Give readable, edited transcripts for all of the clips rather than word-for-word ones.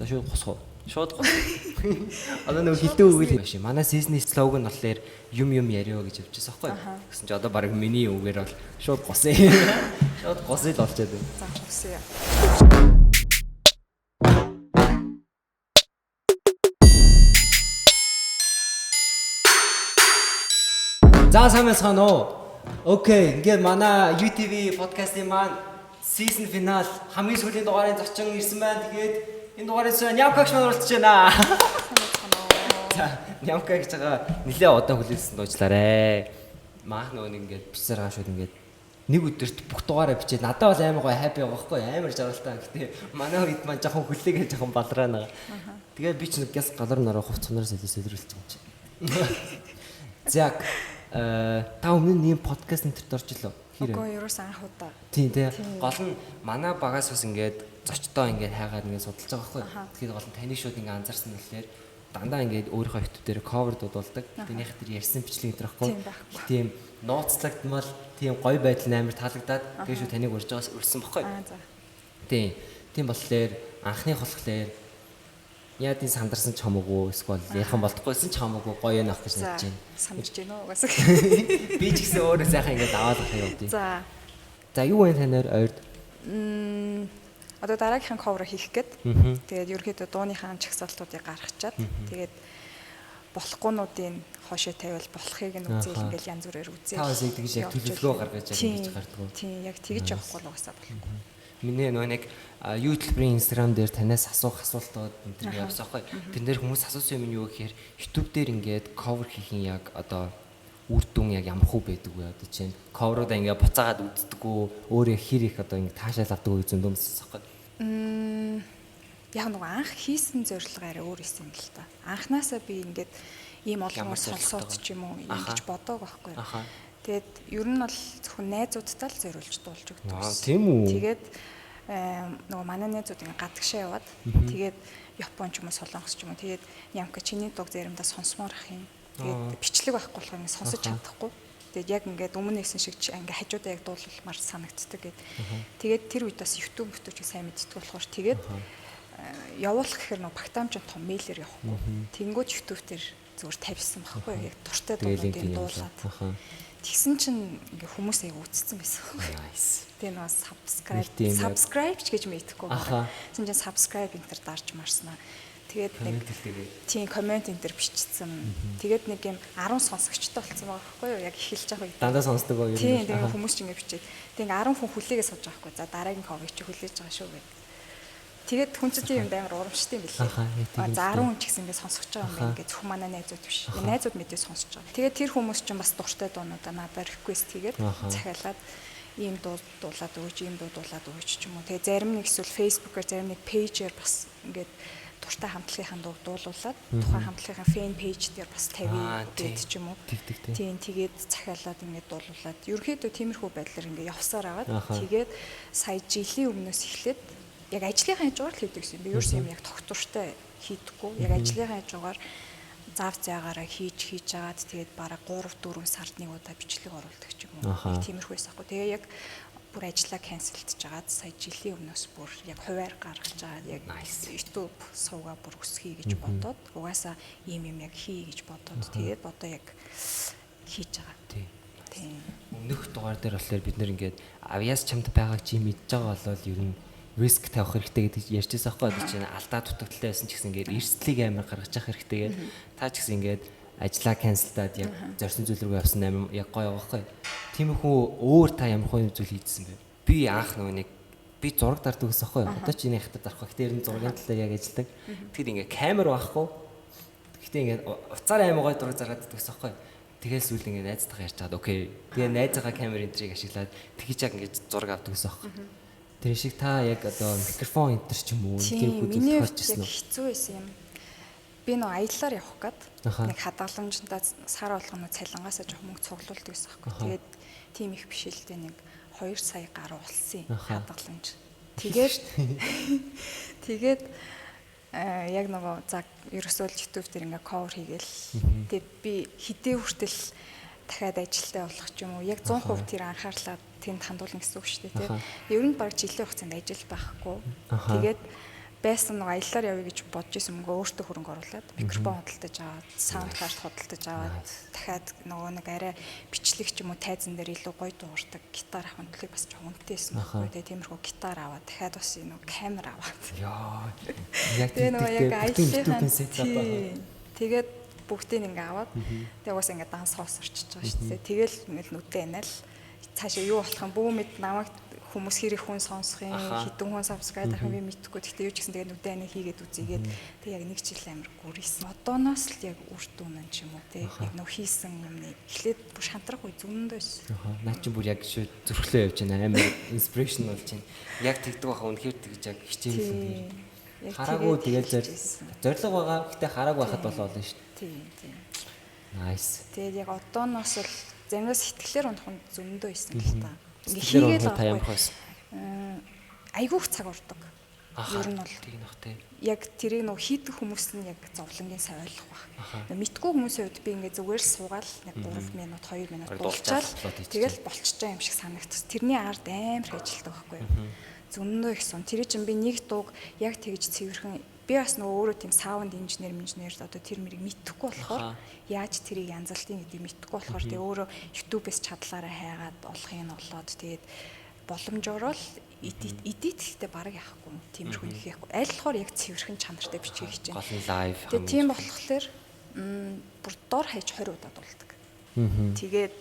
За шууд госгоо. Шууд гос. Одоо нөгөө хилдэ үг л биш. Манай season ы слоган болохоор юм юм ярио гэж явчихсан байхгүй. Тэгсэн чи одоо баг миний үгээр бол шууд госъё. Шууд госъё л болчиход байна. За госъё. За сайн байцгаана уу? Окей, ингээд манай UTV подкастын маань season final хамгийн сүүлийн дугаарын зочин ирсэн байна. Тэгээд энэ дугаарын зочин Нямка гэж маань оролцож байна. За, Нямка гэж байгаа нэлээ удаан хүлээлсэн дуучлаарэ. Маах нөгөө нэг ингээд бичсээр байгаа шууд ингээд нэг өдөрт бүх дугаараа бичээд надад бол амар гоё happy байгаа байхгүй амар жаргалтай. Гэтэ манай үед маань жоохон хүлээгээ жоохон балраа нэг. Тэгээд би ч нэг гяс галар нараа хувц цунаар сэлэрүүлчих юм чи. За та өмнө нь ийм подкаст энтерт орж илөө. Хэр? Үгүй ерөөс анх удаа. Тийм тий. Гол нь манай багаас бас ингээд зочдоо ингээд хайгаад ингээд судалж байгаа байхгүй. Тэгэхээр гол нь таны шууд ингээд анзаарсан нөлөөр дандаа ингээд өөрийнхөө YouTube дээр cover дуудуулдаг. Тэрнийх тэр ярьсан бичлэг энэ байхгүй. Тийм нууцлагдмал тийм гоё байдал амар таалагдаад тэгээ шууд таныг урьж байгаас урьсан байхгүй. Тийм. Тийм болохоор анхных болохоор яадын сандарсан ч хамаагүй эсвэл ярих юм болдоггүйсэн ч хамаагүй гоё юм авах гэж найдаж байна. Сандарч байна уу угаасаа. Би ч гэсэн өөрөө сайхан ингээд аваад гарах юм тий. За. За юу вэ танаар ойрд? Одоо дараагийнхын cover хийх гээд тэгээд ерөнхийдөө дууныхаа чагсаалтуудыг гаргачаад тэгээд болохгүйнуудын хоошоо тавиал болохыг нь үзээл ингээл янз бүрээр үзээл. Та бас яг тэгж яг төлөвлөгөө гаргаж яг ингэж гардаг. Тийм яг тэгж явахгүй л угаасаа болохгүй. Миний нөгөө нэг YouTube-ийн Instagram дээр танаас асуух асуултууд энэ төр явсан байхгүй. Тэрэн дээр хүмүүс асуусан юм нь юу гэхээр YouTube дээр ингээд cover хийх нь яг одоо үр дүн яг ямар хүү байдаг вэ? Одоо чинь cover-уудаа ингээд буцаагаад үздэггүй, өөрөө хэр их одоо ингээд таашаал авдаг вэ зөндөө юмсан байхгүй. Яг нөгөө анх хийсэн зорилго арай өөр исэн юм л та. Анхнаасаа би ингээд ийм олон сонсоод ч юм уу ингэж бодоог байхгүй. Тэгээд ер нь бол зөвхөн найзуудтай л зориулж дуулж өгдөг. Аа тийм үү. Тэгээд нөгөө манай найзууд ингээ гадагшаа яваад тэгээд Япон ч юм уу Солонгос ч юм уу тэгээд Нямка чиний дууг заримдаа сонсомоор ах юм. Тэгээд бичлэг байхгүй болохоор ингээ сонсож чадахгүй. Тэгээд яг ингээд өмнө нэсэн шиг ингээ хажуудаа яг дуулмаар санагддаг гэд. Тэгээд тэр үед бас YouTube мөтөчийг сайн мэддэг болохоор тэгээд явуулах гэхээр нөгөө багтаамж том мэйлэр явахгүй. Тэнгүүд YouTube дээр зүгээр тавьсан байхгүй яг дуртай дуунуудыг дуулаад. Тэгсэн чинь ингээ хүмүүс аяг үтцсэн байсан. Nice. Тэгээ нөгөө subscribe ч гэж мэдхгүй байна. Тэгсэн чинь subscribe энэ төр дарж марснаа. Тэгээд нэг тийм коммент энэ төр бичсэн. Тэгээд нэг юм 10 сонсогчтой болсон байгаа байхгүй юу? Яг эхэлж байгаа үед. Дандаа сонсдог уу юм. Тийм тэгээ хүмүүс ч ингээ бичээд. Тэгээ ингээ 10 хүн хүлээгээ сууж байгаа байхгүй. За дараагийн cover чи хүлээж байгаа шүү гэдэг. Тэгээд хүн чинь тийм амар урамштай юм билээ. За 10 хүн ч гэсэн ингээ сонсож байгаа юм байна. Ингээ зөвхөн манай найзууд биш. Найзууд мэдээ сонсож байгаа. Тэгээд тэр хүмүүс чинь бас дуртай дуунуудаа надад request хийгээд захиалаад ийм дуу дуулаад өгөөч, ийм дуу дуулаад өгөөч ч юм уу. Тэгээд зарим нэг эсвэл Facebook-аар зарим нэг пэйжээр бас ингээд дуртай хамтлагийнхаа дуу дуулуулад тухайн хамтлагийнхаа фэн пэйж дээр бас тавья гэдэг ч юм уу. Тийм тэгээд захиалаад ингээд дуулуулад ерөнхийдөө тиймэрхүү байдлаар ингээд явсаар агаад тэгээд сая жилийн өмнөөс эхлээд яг ажлынхаа хажуугаар л хийдэг юм. Би ерөөс юм яг тогтвортой хийдэггүй. Яг ажлынхаа хажуугаар зав заагаараа хийж агаад тэгээд бараг 3-4 сард нэг удаа бичлэг оруулдаг ч юм уу. Яг тиймэрхүү байсан хгүй. Тэгээ яг бүр ажлаа канселдж агаад сая жилийн өмнөөс бүр яг хуваар гаргаж агаад яг YouTube суугаа бүр өсгөе гэж бодоод угаасаа ийм юм яг хий гэж бодоод тэгээд одоо яг хийж байгаа. Тийм. Өмнөх дугаар дээр болохоор бид нэр ингээд авьяас чамд байгааг чи мэдж байгаа болол ер нь риск тавих хэрэгтэй гэдэг ярьжсэн байхгүй юу чинь алдаа дутагдaltaй байсан ч гэсэн ингээд эрсдлийг амар гаргаж явах хэрэгтэй гэдэг. Та ч гэсэн ингээд ажлаа канселдаад яг зорьсон зүйл рүү явсан амар яг гоё байгаа байхгүй. Тиймэрхүү өөр та ямар хөө зүйл хийжсэн бэ? Би анх нөгөө нэг би зураг дардаг гэсэн байхгүй юу? Одоо ч энэ хятад дарах байх. Тэр нь зургийн талаар яг ажилладаг. Тэгэхэд ингээд камер байхгүй. Гэхдээ ингээд уцаар амар гоё зураг заргаад байдаг гэсэн байхгүй юу? Тэгэл сүүл ингээд найзтайгаа ярьж чад окей. Тэгээ найзынхаа камер энтрийг ашиглаад тэгж яг ингээд зураг авдаг гэсэн байхгүй юу? Тэр шиг та яг одоо микрофон энтер ч юм уу тийм зүйл тохиолж ирсэн үү? Хэцүү байсан юм. Би нөө аяллаар явах гээд нэг хадгаламжтаа сар болгоно цалингаасаа жоох мөнгө цуглуулдаг гэсэн байхгүй. Тэгээд тийм их биш л дээ нэг 2 сая гаруй болсон хадгаламж. Тэгээд яг нөгөө за ерөөсөө л YouTube дээр ингээ cover хийгээл. Тэгээд би хэдий хүртэл дахиад ажилтаа болох ч юм уу яг 100% тэр анхаарлаа тэнд хандуулна гэсэн үг шүү дээ тий. Ер нь баг жилийн хугацаанд ажил байхгүй. Тэгээд Байсан нэг аяллаар явъя гэж бодож исэн мөнгө өөртөө хөрөнгө оруулаад микрофон худалдаж аваад, sound card худалдаж аваад, дахиад нөгөө нэг арай бичлэг ч юм уу тайзан дээр илүү гоё дуугардаг гитар авах төлөй бас жоохон үнэтэй байсан байхгүй. Тэгээ тиймэрхүү гитар аваад, дахиад бас нөгөө камер аваад. Яа. Яг нөгөө яг аяллаа. Тэгээд бүгдийг ингээ аваад тэгээ угаасаа ингээ данс хоосорчиж байгаа шүү дээ. Тэгэл ингээл нүдэ анаал цаашаа юу болох юм бүү мэд, намайг хүмүүс хэр их хүн сонсох юм, хэдэн хүн subscribe дарах юм би мэдэхгүй. Гэхдээ юу ч гэсэн тэгээ нүдэ ана хийгээд үзийгээд тэг яг нэг жил амар гүрийсэн. Одооноос л яг үр дүн нь ч юм уу те яг нөө хийсэн юмны эхлээд бүр шантрах үе зүүндээ байсан. Наа чи бүр яг шүү зүрхлөө явж байна. Амар inspiration болж байна. Яг тэгдэг байхаа, үнэхээр тэгж яг хичээл юм. Хараагүй тэгэл зорилго байгаа. Гэтэ хараагүй байхад бол олон шүү. Тийм тийм. Nice. Тэгээд яг одооноос л заримдаа сэтгэлээр унах нь зөндөө байсан л та. Ингээ хийгээл байгаа байсан. Айгүйх цаг ордог. Ер нь бол тийг нөх те. Яг тэрийг нөх хийдэг хүмүүс нь яг зовлонгийн сайн ойлгох байх. Мэдгүй хүмүүсийн хувьд би ингээ зүгээр л суугаал нэг 3 минут 2 минут дуулчаал тэгэл болчихж байгаа юм шиг санагдчих. Тэрний ард амар их ажилтдаг байхгүй юу? Зөндөө их сун. Тэр чинь би нэг дууг яг тэгж цэвэрхэн би бас нөгөө өөрөө тийм саунд инженер одоо тэр мэрийг мэдэхгүй болохоор яаж тэрийг янзлтын гэдгийг мэдэхгүй болохоор тэгээ өөрөө YouTube-ээс чадлаараа хайгаад олохыг нь олоод тэгээд боломжоор л edit гэхдээ бараг яахгүй тиймэрхүү нэг яахгүй. Аль болохоор яг цэвэрхэн чанартай бичгийг хичээн. Гол нь live. Тэгээ тийм болохоор бүр дор хаяж 20 удаа дуулдаг. Тэгээд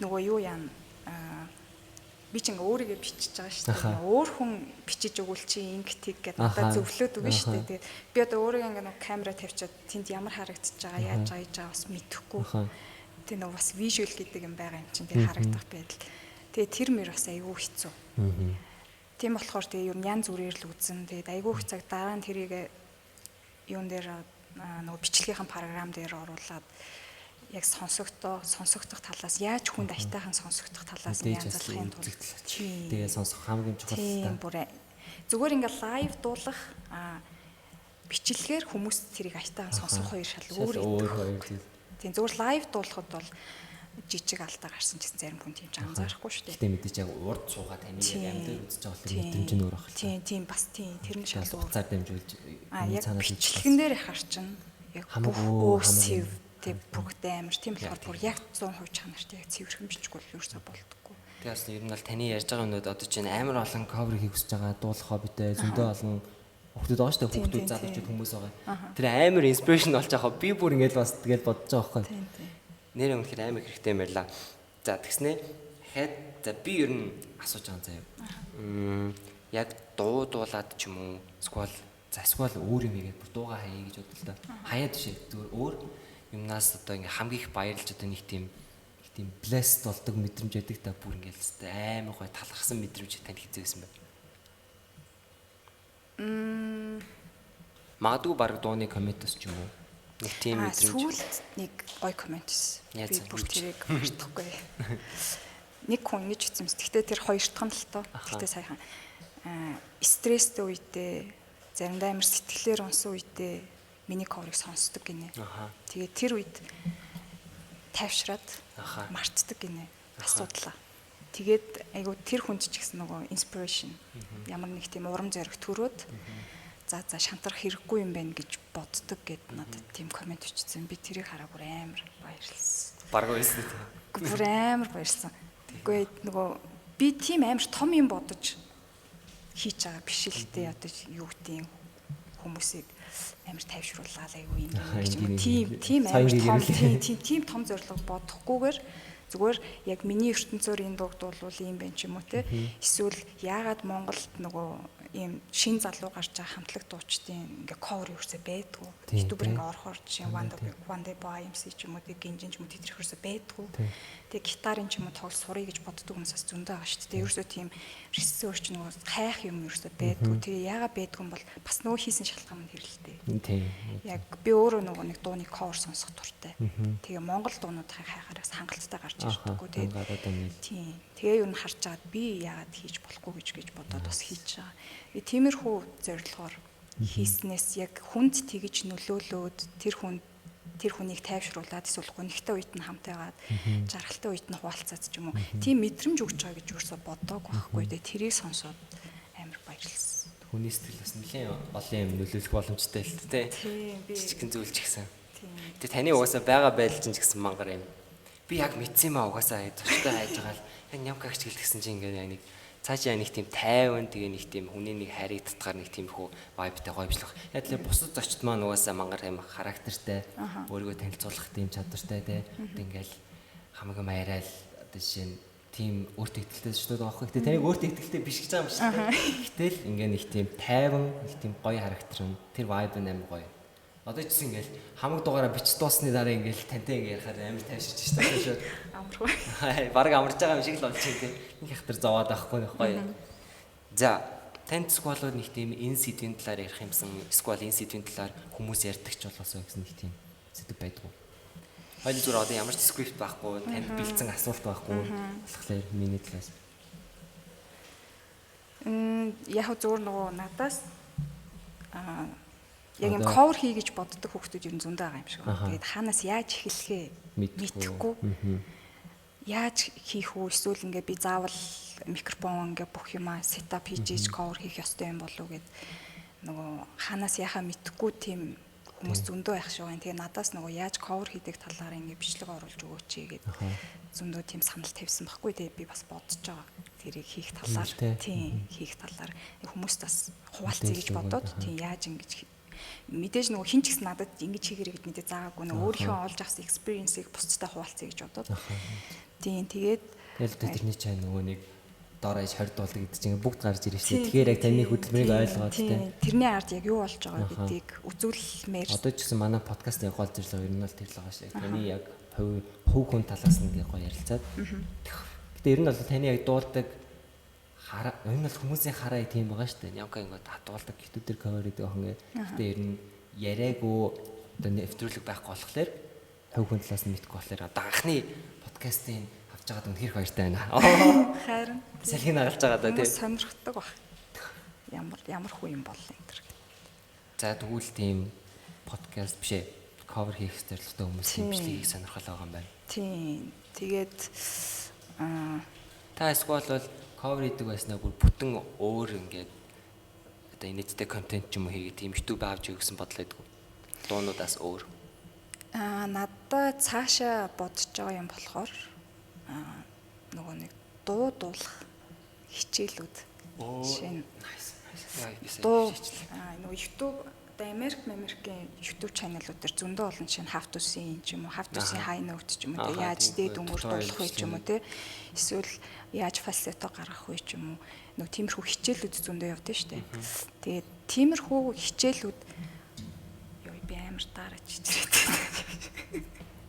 нөгөө юу яана би ч ингээ өөрийгөө бичиж байгаа шүү дээ. Өөр хүн бичиж өгвөл чи инг тэг гэдээ надад зөвлөөд өгнө шүү дээ. Тэгээд би одоо өөрийгөө ингээ нэг камера тавьчаад тэнд ямар харагдаж байгаа, яаж байгаа, хийж байгаа бас мэдэхгүй. Тэгээ нөгөө бас visual гэдэг юм байгаа юм чинь тэг харагдах байдал. Тэгээ тэр мөр бас айгүй хэцүү. Тийм болохоор тэгээ ер нь янз бүрээр л үзэн. Тэгээд айгүй их цаг дараа нь тэрийг юун дээр нөгөө бичлэгийн програм дээр оруулаад яг сонсогдох талаас яаж хүнд аятайхан сонсогдох талаас нь янзлахын тулд тэгээ сонсох хамгийн чухал та. Тийм бүр зүгээр ингээ live дуулах бичлэгээр хүмүүс тэрийг аятайхан сонсох хоёр шал өөр өөр. Тийм зүгээр live дуулахад бол жижиг алдаа гарсан гэсэн зарим хүн тийм ч анзаарахгүй шүү дээ. Гэтэ мэдээж яг урд суугаа таны яг амьд үзэж байгаа болохоор мэдрэмж нь өөр байх л. Тийм тийм бас тийм тэр нь шал өөр. Уцаар дамжуулж цаанаас бичлэгэн дээр яхаар чинь яг бүх сэв тэг бүгд амар тийм болохоор бүр яг 100% чанартай яг цэвэрхэн бичихгүй бол ерөөсөө болдоггүй. Тэгээ бас ер нь бол таны ярьж байгаа юмнууд одоо чинь амар олон cover хийх хүсэж байгаа дуулах хоббитэй зөндөө олон хүүхдүүд байгаа шүү дээ. Хүүхдүүд залуучууд хүмүүс байгаа. Тэр амар inspiration болж байгаа. Би бүр ингээд бас тэгэл бодож байгаа байхгүй. Нэрээ үнэхээр амар хэрэгтэй юм ярьлаа. За тэгснэ дахиад за би ер нь асууж байгаа заяа. Яг дуу дуулаад ч юм уу эсвэл за эсвэл өөр юм хийгээд бүр дуугаа хаяа гэж бодлоо л да. Хаяад биш зүгээр өөр юмнаас одоо ингээ хамгийн их баярлж одоо нэг тийм blessed болдог мэдрэмж байдаг та бүр ингээл хэвээр амар гой талархсан мэдрэмж танд хэзээ байсан бэ? Магадгүй баг дууны комментос ч юм уу. Нэг тийм мэдрэмж. Сүүлд нэг гой коммент байсан. Би бүр тэрийг мартахгүй. Нэг хүн ингэж хэлсэн юм. Гэхдээ тэр хоёр дахь нь л тоо. Гэхдээ саяхан стресстэй үедээ заримдаа амар сэтгэлээр унсан үедээ миний cover-ыг сонсдог гинэ. Тэгээ тэр үед тайвшраад мартдаг гинэ асуудлаа. Тэгээд айгу тэр хүнд ч гэсэн нөгөө inspiration ямар нэг тийм урам зориг төрөөд за шантрах хэрэггүй юм байна гэж боддог гэд надад тийм коммент бичсэн. Би тэрийг хараа бүр амар баярлсан. Бараг байсан тийм. Бүр амар баярлсан. Тэгвэл нөгөө би тийм амар том юм бодож хийж байгаа биш л дээ. Одоо юу гэдэг хүмүүсийг амар тайвшруулаад айгүй юм гэж юм. Тийм амар том тийм том зорилго бодохгүйгээр зүгээр яг миний ертөнцөөр энэ дууг дуулвал юм байна ч юм уу те. Эсвэл яагаад Монголд нөгөө ийм шин залуу гарч байгаа хамтлаг дуучдын ингээ cover юурсээ байдгүй. YouTuber ингээ орохоор жишээ One Day Boy MC ч юм уу тэг гинжин ч юм уу тэд ерөөсөө байдгүй. Тэг гитарын ч юм уу тоглол сурыг гэж боддог хүмүүс бас зөндөө байгаа шүү дээ. Ерөөсөө тийм ресерч нөгөө хайх юм ерөөсөө байдгүй. Тэгээ яагаад байдгүй юм бол бас нөгөө хийсэн шалтгаан нь хэрэлтэй. Яг би өөрөө нөгөө нэг дууны cover сонсох дуртай. Тэгээ Монгол дуунуудыг хайхаараас хангалттай гарч ирдэггүй. Тэгээ тийм. Тэгээ юу н харж чаад би яагаад хийж болохгүй гэж бодоод бас хийж байгаа. Тиймэрхүү зорилгоор хийснээс яг хүнд тэгж нөлөөлөөд тэр хүнийг тайвшруулад эсвэл гунигтай үед нь хамт байгаад жаргалтай үед нь хуваалцаад ч юм уу тийм мэдрэмж өгч байгаа гэж юусоо бодоагүй байхгүй. Тэгээ тэрийг сонсоод амар баярлсан. Хүний сэтгэл бас нэлээд олон юм нөлөөлөх боломжтой л дээ. Тийм би жижигхэн зүйл ч гэсэн. Тийм. Тэгээ таны угаасаа байгаа байдал чинь ч гэсэн мангар юм. Би яг мэдсэн юм аа угаасаа зочтой хайж байгаа л яг нямкагч гэлтгсэн чинь ингээд яг нэг цаашаа нэг тийм тайван тэгээ нэг тийм хүний нэг хайрыг татгаар нэг тийм хүү вайбтай гоё бичлэх. Яг л бусад зочд маань угаасаа мангар юм характертай өөрийгөө танилцуулах тийм чадвартай те. Тэг ингээл хамаг юм яриад одоо жишээ нь тийм өөртөө ихтэй шүү дээ аахгүй. Гэтэ таныг өөртөө ихтэй биш гэж байгаа юм шиг те. Гэтэл ингээ нэг тийм тайван нэг тийм гоё характер нь тэр вайб нь амар гоё. Одоо ч гэсэн ингээл хамаг дугаараа бич дуусны дараа ингээл тантай ингээ ярихаар амар тайвширч шүү дээ шууд. Амаргүй. Бараг амарч байгаа юм шиг л болж байна те. Нэг хатар зовоод байхгүй нэг гоё. За танд эсвэл нэг тийм энэ сэдвийн талаар ярих юмсан эсвэл энэ сэдвийн талаар хүмүүс ярьдаг ч болоосоо гэсэн нэг тийм сэдв байдгүй. Хоёул зүгээр одоо ямар ч скрипт байхгүй, танд бэлдсэн асуулт байхгүй болохоор миний талаас. Яг зүгээр нөгөө надаас яг юм cover хий гэж боддог хүүхдүүд ер нь зөндөө байгаа юм шиг байна. Тэгээд хаанаас яаж эхлэхээ мэдэхгүй. Яаж хийх үү? Эсвэл ингээ би заавал микрофон ингээ бүх юмаа setup хийж иж cover хийх ёстой юм болов уу гэд нөгөө хаанаас яхаа мэдэхгүй тийм хүмүүс зөндөө байх шиг байна. Тэгээ надаас нөгөө яаж cover хийдэг талаар ингээ бичлэг оруулж өгөөч гээд зөндөө тийм санал тавьсан байхгүй. Тэгээ би бас бодож байгаа. Тэрийг хийх талаар, тийм хийх талаар хүмүүст бас хуваалцъя гэж бодоод тийм яаж ингэж мэдээж нөгөө хин ч гэсэн надад ингэж хийгэрэй гэд мэдээ заагаагүй нөгөө өөрийнхөө олж авсан experience-ийг бусдтай хуваалцъя гэж бодоод. Тийм тэгээд тэгэл тэрний чай нөгөө нэг дор аяж 20 дуулдаг гэдэг чинь бүгд гарч ирж шүү дээ. Тэгэхээр яг таны хөдөлмөрийг ойлгоод тийм. Тэрний ард яг юу болж байгаа гэдгийг үзүүлмээр. Одоо ч гэсэн манай подкастын гол зорилго ер нь бол тэр л байгаа шүү. Таны яг хувь хүн талаас нь гоё ярилцаад. Гэтэ ер нь бол таны яг дуулдаг хараа ер нь бол хүмүүсийн хараа тийм байгаа шүү дээ. Нямка ингээд хадуулдаг YouTube дээр cover гэдэг охин ингээд. Гэтэ ер нь яриаггүй одоо нэвтрүүлэг байхгүй болохоор хувь хүн талаас нь мэдгүй болохоор одоо анхны подкастын авч байгаад үнэхээр баяртай байна. Харин салхийг нагалж байгаа даа тий. Сонирхдаг баг. Ямар хүү юм боллоо энэ төр. За тэгвэл тийм подкаст биш ээ. Cover хийх зорилготой хүмүүсийн бичлэгийг сонирхол байгаа юм байна. Тийм. Тэгээд та эсвэл бол cover хийдэг байснаа бүр бүтэн өөр ингээд одоо инээдтэй контент ч юм уу хийгээд тийм YouTube авч өгсөн бодлоо байдгүй. Дуунуудаас өөр. Надаа цаашаа бодож байгаа юм болохоор нөгөө нэг дуу дуулах хичээлүүд шинэ. Дуу нөгөө YouTube одоо Америкийн YouTube channel-ууд дээр зөндөө олон шинэ how to sing ч юм уу, how to sing high note ч юм уу, яаж дээд өнгөр дуулах вэ ч юм уу те. Эсвэл яаж falsetto гаргах вэ ч юм уу. Нөгөө тиймэрхүү хичээлүүд зөндөө явдаг шүү дээ. Тэгээд тиймэрхүү хичээлүүд ёо би амар дараач хичээлээ.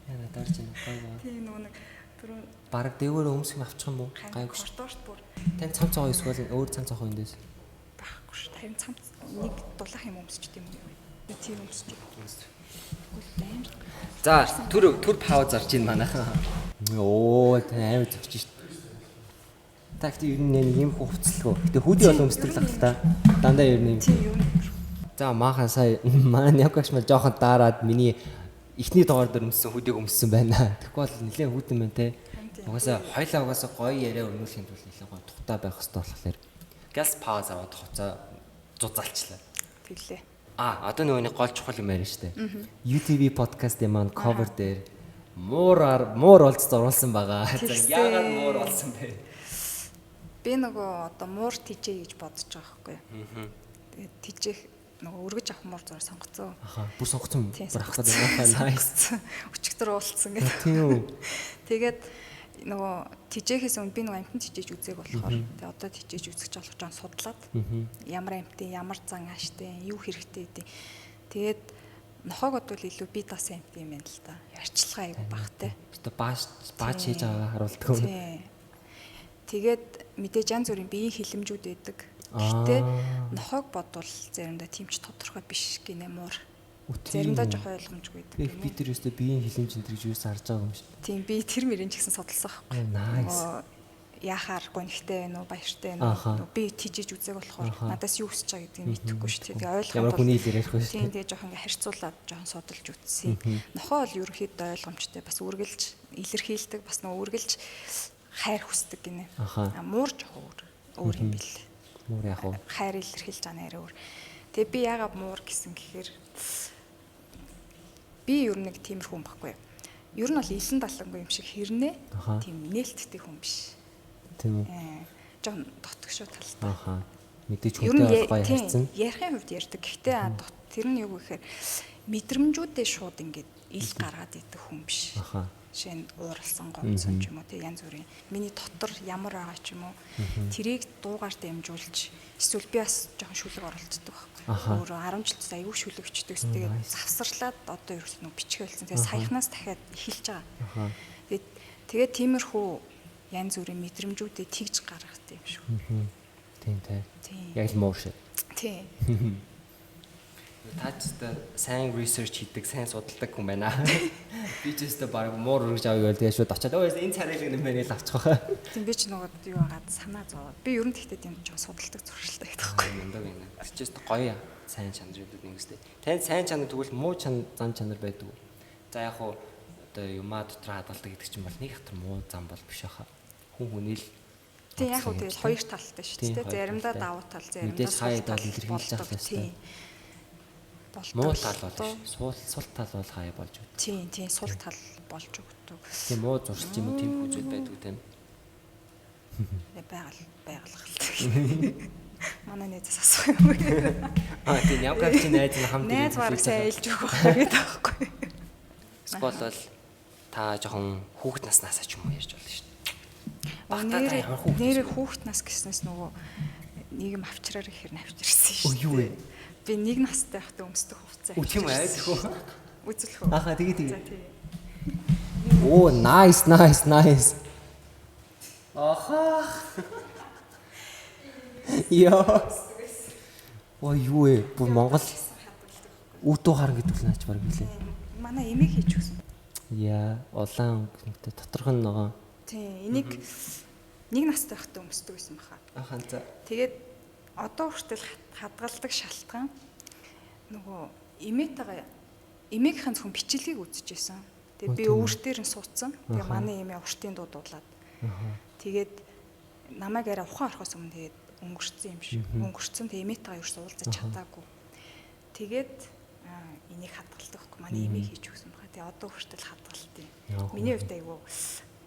Яна дарж байна гоё. Тийм нөгөө нэг түрүү бараг дээгүүр өмсөх юм авчих юм уу? Гайгүй шүү. Дурт бүр. Тань цам цогоо эсвэл өөр цам цогоо эндээс байхгүй шүү. Харин цам нэг дулаах юм өмсчихдээ юм уу? Би тийм өмсч. Үгүй амар. За түр пауз орж ийн манайхан. Оо тань амар зогч шүү. Та гэхдээ ер нь нэг юм хувцлгүй. Гэтэ хүүдий бол өмсдөг л ах та. Дандаа ер нь юм. Тийм юу. За maaхан сая манай Нявкагч мал жоохон daarаад миний эхний дугаар дээр өмссөн хүүдийг өмссөн байна. Тэгэхгүй бол нэлээд хүүдэн байна те. Угаасаа хоёлаа угаасаа гоё яриа өрнүүлэхийн тулд нэлээд гоё тухтай байх хэрэгтэй болохоор газ пауз аваад хуцаа зузаалчлаа. Тэглээ. Одоо нөгөө нэг гол чухал юм яриа штэ. UTV podcast-ийн маань cover дээр муур олж зурулсан байгаа. За яагаад муур олсон бэ? Би нөгөө одоо муур тижээ гэж бодож байгаа байхгүй юу? Тэгээд тижээх нөгөө өргөж авах муур зур сонгоцсон. Аха, бүр сонгоцсон. Бүр авах гэдэг юм. Nice. Өчигдөр уулцсан гэдэг. Тийм үү. Тэгээд нөгөө тижээхээс өмнө би нөгөө амтэн тижээж үзег болохоор тэгээ одоо тижээж үзэх болох жоон судлаад ямар амтын ямар зан ааштай юу хэрэгтэй гэдэг. Тэгээд нохоог бодвол илүү би дасан амт юм байна л да. Ярьчилгаа айгу багтай. Өстө бааж хийж байгаагаа харуулдаг юм. Тэгээд мэдээж янз бүрийн биеийн хилэмжүүд байдаг. Гэхдээ нохоог бодвол заримдаа тийм ч тодорхой биш гинэ муур. Заримдаа жоох ойлгомжгүй байдаг. Би тэр өстө биеийн хилэмж энэ гэж юус харж байгаа юм шиг. Тийм би тэр мөрийн ч гэсэн судалсан байхгүй. Nice. Яхаар гонхтой байна уу, баяртай байна уу? Би тижээж үзег болохоор надаас юу хүсэж байгаа гэдгийг мэдэхгүй шүү дээ. Тэгээ ойлгох ямар хүний хэл ярихгүй шүү. Тийм тэгээ жоох ингээ харьцуулаад жоох судалж үзсэн. Нохоо бол ерөнхийдөө ойлгомжтой. Бас үргэлж илэрхийлдэг, бас нөгөө үргэлж хайр хүсдэг гинэ. Муур жоох өөр юм бил. Муур яг уу. Хайр илэрхийлж байгаа нь арай өөр. Тэгээ би яагаад муур гэсэн гэхээр би ер нь нэг тиймэрхүү хүн байхгүй юу. Ер нь бол илэн далангүй юм шиг хэрнээ тийм нээлттэй хүн биш. Тийм үү. Жохон дотгошоо талтай. Аха. Мэдээж хүнтэй бол гоё харьцсан. Ярихын хувьд ярьдаг. Гэхдээ тэр нь юу гэхээр мэдрэмжүүдээ шууд ингээд ил гаргаад идэх хүн биш. Аха. Жишээ нь ууралсан гомдсон ч юм уу тий янз бүрийн миний дотор ямар байгаа ч юм уу тэрийг дуугаар дамжуулж эсвэл би бас жоохон шүлэг оролцдог байхгүй. Өөрөө 10 жил аюу шүлэг өчтдөг. Тэгээд завсарлаад одоо ерөөс нөө бичих байлсан. Тэгээд саяхнаас дахиад эхэлж байгаа. Тэгээд тиймэрхүү янз бүрийн мэдрэмжүүдээ тэгж гаргах юм шүү. Тийм тий. Яг л муур шиг. Тийм. Та ч өстой сайн research хийдэг, сайн судалдаг хүн байна. Би ч өстой баг муур өргөж авъя гэвэл тэгээ шууд очиад өө энэ царайлаг юм байна гэж авчих واخ. Тийм би ч нөгөө юу агаад санаа зовоод. Би ер нь тэгтээ тийм жоо судалдаг зуршилтай гэдэг байхгүй. Мундаг юм. Тэр ч өстой гоё сайн чанарууд нэг өстэй. Танд сайн чанар тэгвэл муу чанар зан чанар байдаг уу? За яг хуу одоо юмаа дотор хадгалдаг гэдэг чинь бол нэг хатар муу зан бол биш хаа. Хүн хүний л Тийм яг хуу тэгэл хоёр талтай шүү дээ. Заримдаа давуу тал, заримдаа сул тал илэрхийлж явах хэрэгтэй. Муу тал бол сул тал бол хаяа болж өгдөг. Тийм, тийм сул тал болж өгдөг. Тийм муу зуршил юм уу тийм зүйл байдаг тийм. Байгаль. Манай найзаас асуух юм уу? Аа тийм явгал чи найз нь хамт найз бараг сайн ээлж өгөх байх гэдэг байхгүй. Эсвэл бол та жоохон хүүхэд наснаасаа ч юм уу ярьж болно шүү дээ. Багтаа та ямар хүүхэд? Нэрээ хүүхэд нас гэснээс нөгөө нэг юм авчраар ихээр навчирсан шүү дээ. Юу вэ? Би нэг настай байхдаа өмсдөг хувцас. Үгүй тийм үү? Үзүүлэх үү? Ахаа тэгээ тэгээ. Оо, nice, nice, nice. Ахаа. Яа. Ой, юу вэ? Бүр Монгол үүдүү харан гэдэг л наач баг билээ. Манай эмээ хийж өгсөн. Яа, улаан өнгөтэй доторх нь ногоон. Тийм, энийг нэг настай байхдаа өмсдөг байсан баха. Ахаа за. Тэгээд одоо хүртэл хадгалдаг шалтгаан нөгөө эмээтэйгээ эмээгийнхэн зөвхөн бичлэгийг үзчихсэн. Тэгээ би өвөр дээр нь суудсан. Тэгээ манай эмээ уртын дуудуулаад. Тэгээд намайг арай ухаан орохоос өмнө тэгээд өнгөрцөн юм шиг. Өнгөрцөн тэгээ эмээтэйгээ ерөөсөө уулзаж чадаагүй. Тэгээд энийг хадгалдаг байхгүй. Манай эмээ хийж өгсөн баха. Тэгээ одоо хүртэл хадгалт юм. Миний хувьд айгүй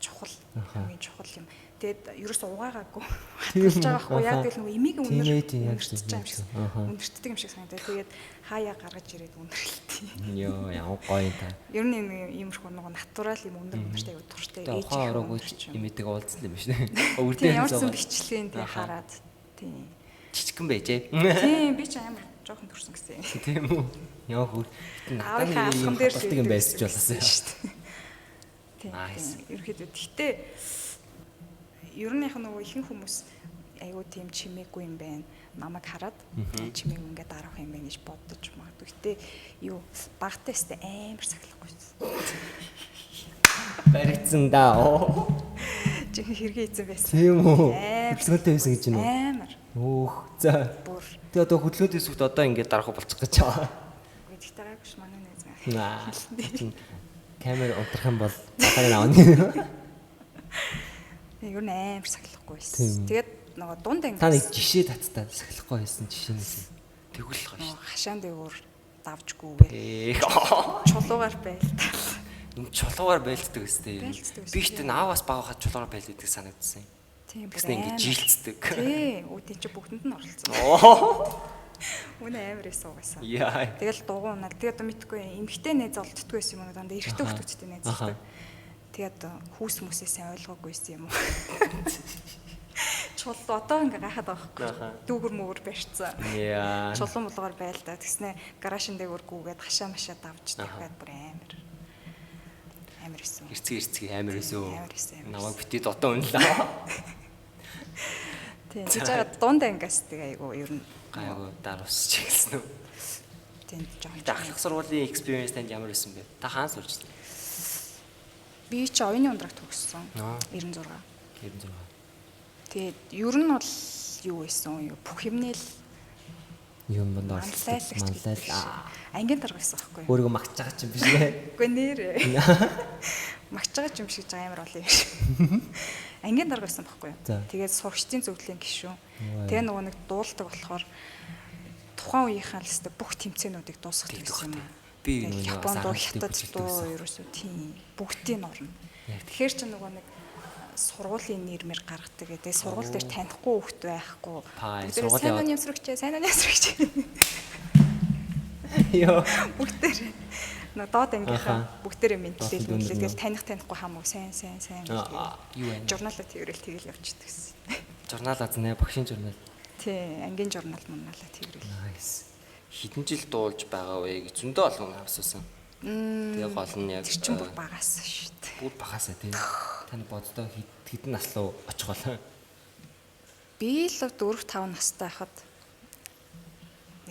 чухал, хамгийн чухал юм. Тэгээд ерөөсөө угаагаагүй хадгалж байгаа хгүй. Яг тэгэл нөгөө эмээгийн үнэр үнэртэж байгаа юм шиг үнэртдэг юм шиг санагдав. Тэгээд хаяа гаргаж ирээд үнэрлэлтий. Йоо, ямар гоё юм та. Ер нь иймэрхүү нөгөө натурал юм үнэр үнэртэй аюу дуртай. Ээж ухаан ороогүй эмээтэйгээ уулзсан юм биш үү? Өвөр дээр ямар ч бичлэгийн тэг хараад тийм. Жижигхэн байжээ. Тийм, би ч амар жоохон төрсөн гэсэн юм. Тийм үү? Яа хөр. Надад нэг юм хадгалдаг юм байсан ч болоосаа шүү дээ. Тийм. Ерөнхийдөө гэхдээ ер нь яг нөгөө ихэнх хүмүүс айгүй тийм чимээгүй юм байна. Намайг хараад чимээгүй ингээд дарах юм байна гэж бодож магадгүй. Гэтэ юу багтаа өстө амар сахилахгүй байсан. Баригдсан да. Жинхэнэ хэрэг эзэн байсан. Тийм үү? Хөдөлгөөнтэй байсан гэж юм уу? Амар. Өөх. За. Бүр. Тэгээ одоо хөдөлгөөнтэй сүхт одоо ингээд дарах болчих гэж байгаа. Үгүй тэгтээ гайгүй ш манай найз. Наа. Камер унтрах юм бол батаг нь авна. Ер нь амар сахилахгүй байсан. Тэгээд нөгөө дунд анги та нэг жишээ таттаа сахилахгүй байсан жишээнээс. Тэгвэл гоё шүү. Хашаан дээгүүр давжгүйгээ. Чулуугаар байлтал. Юм чулуугаар байлддаг өстэй. Би ихтэй нааваас багахад чулуугаар байлддаг санагдсан юм. Тийм. Тэгснэ ингэ жилцдэг. Тийм. Үүдийн чи бүгдэнд нь оролцсон. Үнэ амар эс угаасаа. Тэгэл дугуй унаад тэгээд одоо мэдгүй эмхтэй найз олддгүй байсан юм уу дандаа эрэгтэй хүүхдүүдтэй найзлдаг. Тэгээд хүүс мүсээ сайн ойлгоогүй байсан юм уу. Чулуу одоо ингээ гайхаад байгаа байхгүй. Дүүгэр мөвөр барьцсан. Яа. Чулуу мулгаар байлдаа. Тэгснэ гаражын дээгүүр гүгээд хашаа машаа давж тавиад бүр амар. Амар эсэн. Эрцэг амар эсэн. Амар эсэн. Намайг бити дутуу үнэлээ. Тийм. Тэгж байгаа дунд ангиас тэг айгу ер нь гайгүй даруусч эхэлсэн үү? Тийм жоохон. Ахлах сургуулийн experience танд ямар байсан бэ? Та хаан сурчсан? Би чи оюуны ундрагт төгссөн. 96. 96. Тэгээд ер нь бол юу байсан? Бүх юмнээ л юм бонд оролцсон. Манлайл. Ангийн дарга байсан байхгүй юу? Өөрийгөө магтаж байгаа чинь биш нэ. Үгүй нэрээ. Магч байгаа ч юм шиг амар олон юм шиг. Ангийн дарга байсан байхгүй юу? Тэгээд сурагчдын зөвлөлийн гишүүн. Тэгээ нөгөө нэг дуулдаг болохоор тухайн үеийнхээ л өстө бүх тэмцээнүүдийг дуусгах гэсэн юм. Би нөгөө Японд дуу, Хятад дуу ерөөсөө тийм бүгдийг орно. Тэгэхээр чи нөгөө нэг сургуулийн нэр мэр гаргадаг гэдэг. Сургууль дээр танихгүй хүүхд байхгүй. Бүгдээ сайн уу нэмсрэгч, сайн уу нэмсрэгч. Йоо. Бүгдээр нөө доод ангийнхаа бүгдээрээ мэдлэл мэдлээ. Тэгэл таних танихгүй хамаагүй сайн сайн сайн гэдэг. Юу вэ? Журналаа тэрэл тэгэл явчихдаг гэсэн. Журнал азнаа багшийн журнал. Тий, ангийн журнал мурналаа тэрэл. Nice. Хэдэн жил дуулж байгаа вэ гэж зөндөө олон асуусан. Тэгээ гол нь яг тэр чинь бүр багаас шүү дээ. Бүр багаасаа тий. Таны боддоо хэдэн нас руу очих болоо? Би л 4 5 настай байхад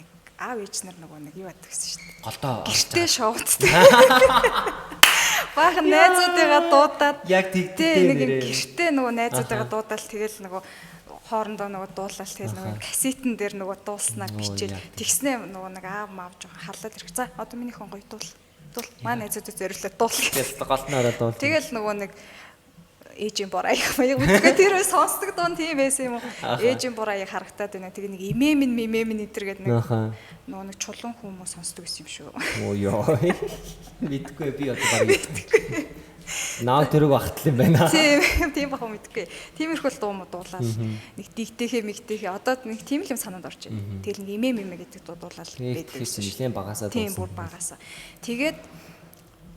нэг аав ээж нар нөгөө нэг юу яадаг гэсэн шүү дээ. Голдоо гэртээ шоуддаг. Баахан найзуудыгаа дуудаад яг тэгдэгтэй нэг юм гэртээ нөгөө найзуудыгаа дуудаал тэгэл нөгөө хоорондоо нөгөө дуулал тэгэл нөгөө кассетэн дээр нөгөө дуулснаа бичээл тэгснээ нөгөө нэг аав маав жоохон халаад ирэх. За одоо миний хүн гоё дуул. Дуул. Маа найзуудад зориулаад дуул. Тэгэл голтноо ороод дуул. Тэгэл нөгөө нэг ээжийн бор аяг маяг мэдгүй тэр үе сонсдог дуун тийм байсан юм уу? Ээжийн бор аяг харагтаад байна. Тэгээ нэг эмээ минь мэмээ минь энэ төр гэдэг нэг нөгөө нэг чулуун хүмүүс сонсдог гэсэн юм шүү. Оо ёо. Мэдгүй би одоо баг мэдгүй. Наа тэрэг багтал юм байна. Тийм бах мэдгүй. Тиймэрхүү л дуу муу дуулаад нэг дигтэхээ мигтэхээ одоо нэг тийм л юм санаанд орж байна. Тэгэл нэг эмээ мэмээ гэдэг дуу дуулаад байдаг. Тийм нэлээд багасаа дуусан. Тийм бүр багасаа. Тэгээд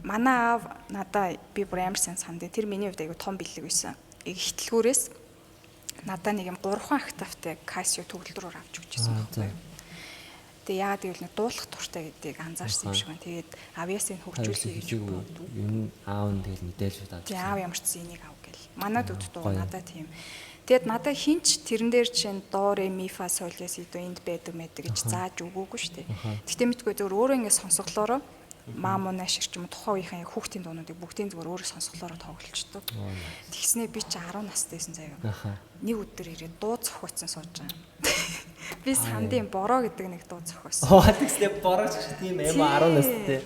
манай аав надаа би бүр амар сайн сандыг. Тэр миний хувьд айгүй том бэлэг байсан. Ихтлгүүрээс надаа нэг юм 3 октавтай Casio төгөлдрөөр авч өгч байсан байхгүй юу. Тэгээ яагаад гэвэл нэг дуулах дуртай гэдгийг анзаарсан юм шиг байна. Тэгээд авьяасыг хөгжүүлэе гэж боддог. Ер нь аав нь тэгэл мэдээлж шууд авч. Тэгээ аав ямар ч энийг ав гэл. Манай дүүд дуу надаа тийм. Тэгээд надаа хинч тэрэн дээр чинь до ре ми фа соль ля си до энд байдаг мэдэг гэж зааж өгөөгүй шүү дээ. Тэгтээ мэдгүй зөвөр өөрөө ингэ сонсголоороо маа муу наашир ч юм уу тухайн үеийнхэн яг хүүхдийн дуунуудыг бүгдийн зүгээр өөрөө сонсголоороо тоглолцдог. Тэгснээ би чи 10 настай байсан заяа. Нэг өдөр ирээд дуу зохиоцсон сууж байгаа. Би сандын бороо гэдэг нэг дуу зохиосон. Тэгснээ бороо ч тийм юм 10 настай.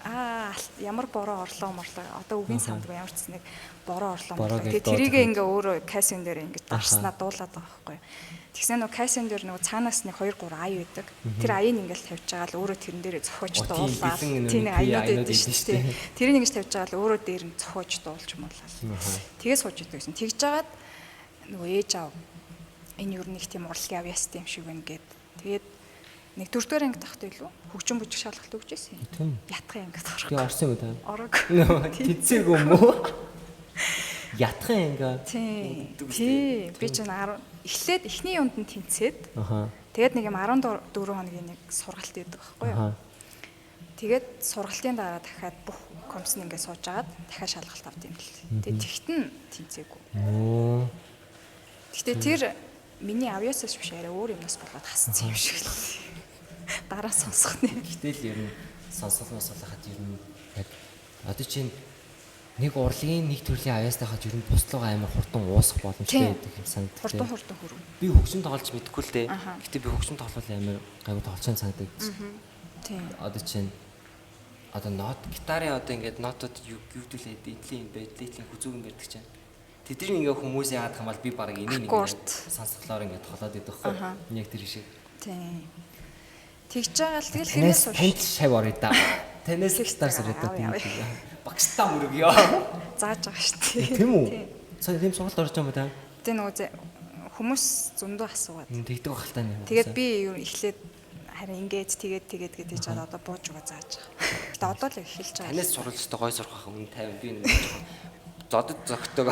Аа ямар бороо орлоо морлоо. Одоо үгийн сандгүй ямар ч нэг бороо орлоо морлоо. Тэгээ тэрийгээ ингээ өөрөө Casio дээр ингээ дарснаа дуулаад байгаа байхгүй юу. Тэгснэ нөгөө Casio дээр нөгөө цаанаас нэг 2 3 ая байдаг. Тэр аяыг ингээл тавьж байгаа л өөрөө тэрэн дээрээ зохиож дуулаад. Тийм нэг аянууд байдаг шүү дээ. Тэрийг ингэж тавьж байгаа л өөрөө дээр нь зохиож дуулж муулаад. Тэгээ сууж идэг гэсэн. Тэгж жагаад нөгөө ээж аав энэ юу нэг тийм урлагийн авьяастай юм шиг байна гэд. Тэгээд нэг дөрөвдүгээр ангид тахт байлуу хөгжин бүжиг шалгалт өгч байсан. Ятгах ангид орох. Би орсон юм уу та? Орог. Тэцээгүй юм уу? Ятгах анги. Тийм. Би чинь 10 эхлээд эхний юунд нь тэнцээд. Аха. Тэгээд нэг юм 14 хоногийн нэг сургалт өгдөг байхгүй юу? Тэгээд сургалтын дараа дахиад бүх комисс нь ингээд сууж агаад дахиад шалгалт авд юм л. Тэгээд тэгтэн тэнцээгүй. Оо. Гэтэ тэр миний авьяасаас биш арай өөр юмнаас болоод хассан юм шиг л. Дараа сонсох нэ. Гэтэл ер нь сонсол мосолоход ер нь яг одоо чинь нэг урлагийн нэг төрлийн авьяастай хаад ер нь буслууга амар хурдан уусах боломжтой гэдэг юм санагддаг. Хурдан хөрөв. Би хөгжим тоглож мэдэхгүй л дээ. Гэтэ би хөгжим тоглол амар гайгүй тоглолцсон санагддаг. Тийм. Одоо чинь одоо нот гитарын одоо ингээд нотод юу гэвдүүлээ эдлийн юм бэ, дээдлийн хүзүүг юм барьдаг чинь. Тэдний ингээ хүмүүс яагаад юм бол би баг энийг ингээд сонсголоор ингээд тоглоод идэх байхгүй. Яг тэр шиг. Тийм. Тэгж байгаа л тэгэл тэрнээс хойш танд шав орё да. Танаас гитар сураад тийм. Багштай мөрөг ёо. Зааж байгаа шүү дээ. Тийм үү? Сая тийм сургалт орж байгаа юм та? Тэ нөгөө хүмүүс зөндөө асуугаад. Тэгдэг байх л та нэ. Тэгээд би юу эхлээд харин ингээд тэгээд тэгээд гэдэг чад одоо бууж угаа зааж байгаа. Гэтэ одоо л эхэлж байгаа. Танаас сурвалжтай гой сурах байх үн 50 би нэг жоохон зодод зөгтөг